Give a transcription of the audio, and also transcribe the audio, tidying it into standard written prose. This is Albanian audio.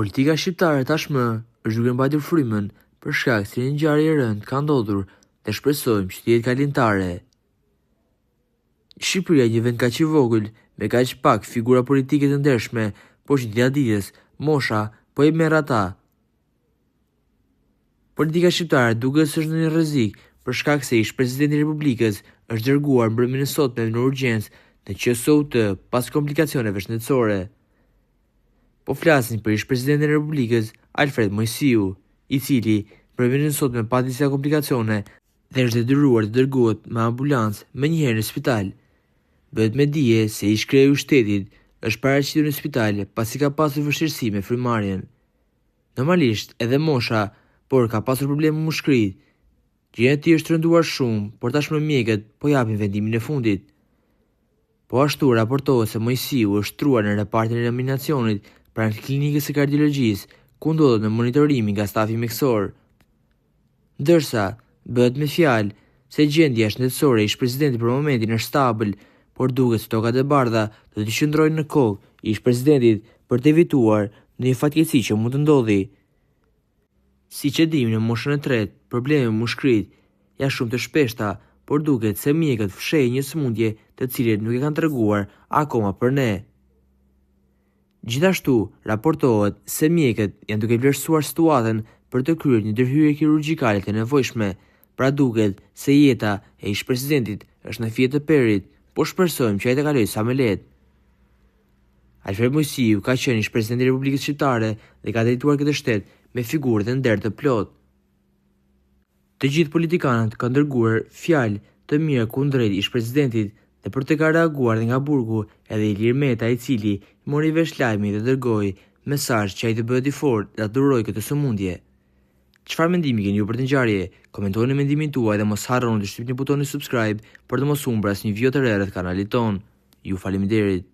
Politika shqiptare tashmë është duke mbajtur frymën për shkak se një ngjarje e rëndë ka ndodhur dhe shpresojmë që të jetë kalimtare. Shqipëria një vend kaq i vogël, me kaq pak figura politike të ndershme, por që dita ditës mosha po i merr ata. Politika shqiptare duket se është në një rrezik për shkak se ish-presidenti i Republikës është dërguar mbrëmjen e sotme në urgjencë në QSUT pas komplikacioneve shëndetësore. Po flasim për ish-presidentin e Republikës, Alfred Moisiu, i cili mbrëmjen e sotme pati disa komplikacione dhe është detyruar të dërgohet me ambulancë menjëherë në spital. Bëhet me dije se ish-kreu i shtetit është paraqitur në spital pasi ka pasur vështirësi me frymëmarrjen. Normalisht edhe mosha, por ka pasur probleme me mushkëritë. Gjendja e tij është rënduar shumë, por tashmë mjekët po japin vendimin e fundit. Po ashtu raportohet se Moisiu është shtruar në repartin e reanimacionit pranë Klinikës së Kardiologjisë, ku ndodhet në monitorimin nga stafi mjekësor. Ndërsa, bëhet me fjalë se gjendja shëndetësore e ish-presidentit për momentin është stabël, por duket se tokat e bardha do t'i qëndrojnë në kokë ish-presidentit për të evituar ndonjë fatkeqësi që mund të ndodhi. Siç e dimë në moshën e tretë, probleme me mushkëritë janë shumë të shpeshta, por duket se mjekët fshehin një sëmundje të cilën nuk e kanë treguar akoma për ne. Gjithashtu, raportohet se mjekët janë duke vlerësuar situatën për të kryer një ndërhyrje kirurgjikale të nevojshme, pra duket se jeta e ish-presidentit është në fije të perit, por shpresojmë që ai ta kalojë sa më lehtë. Alfred Moisiu ka qenë ish-president i Republikës Shqiptare dhe ka drejtuar këtë shtet me figurë dhe nder të plotë. Të gjithë politikanët kanë dërguar fjalë të mira kundrejt ish-presidentit dhe për të ka reaguar dhe nga burgu edhe Ilir Meta i cili mori vesh lajmin dhe dërgoi mesazh që ai të bëhet i fortë dhe ta durojë këtë sëmundje. Çfarë mendimi keni ju për këtë ngjarje? Komentojeni mendimin tuaj dhe mos harroni të shtypni butonin subscribe për të mos humbur asnjë video të re rreth kanalit tonë. Ju faleminderit.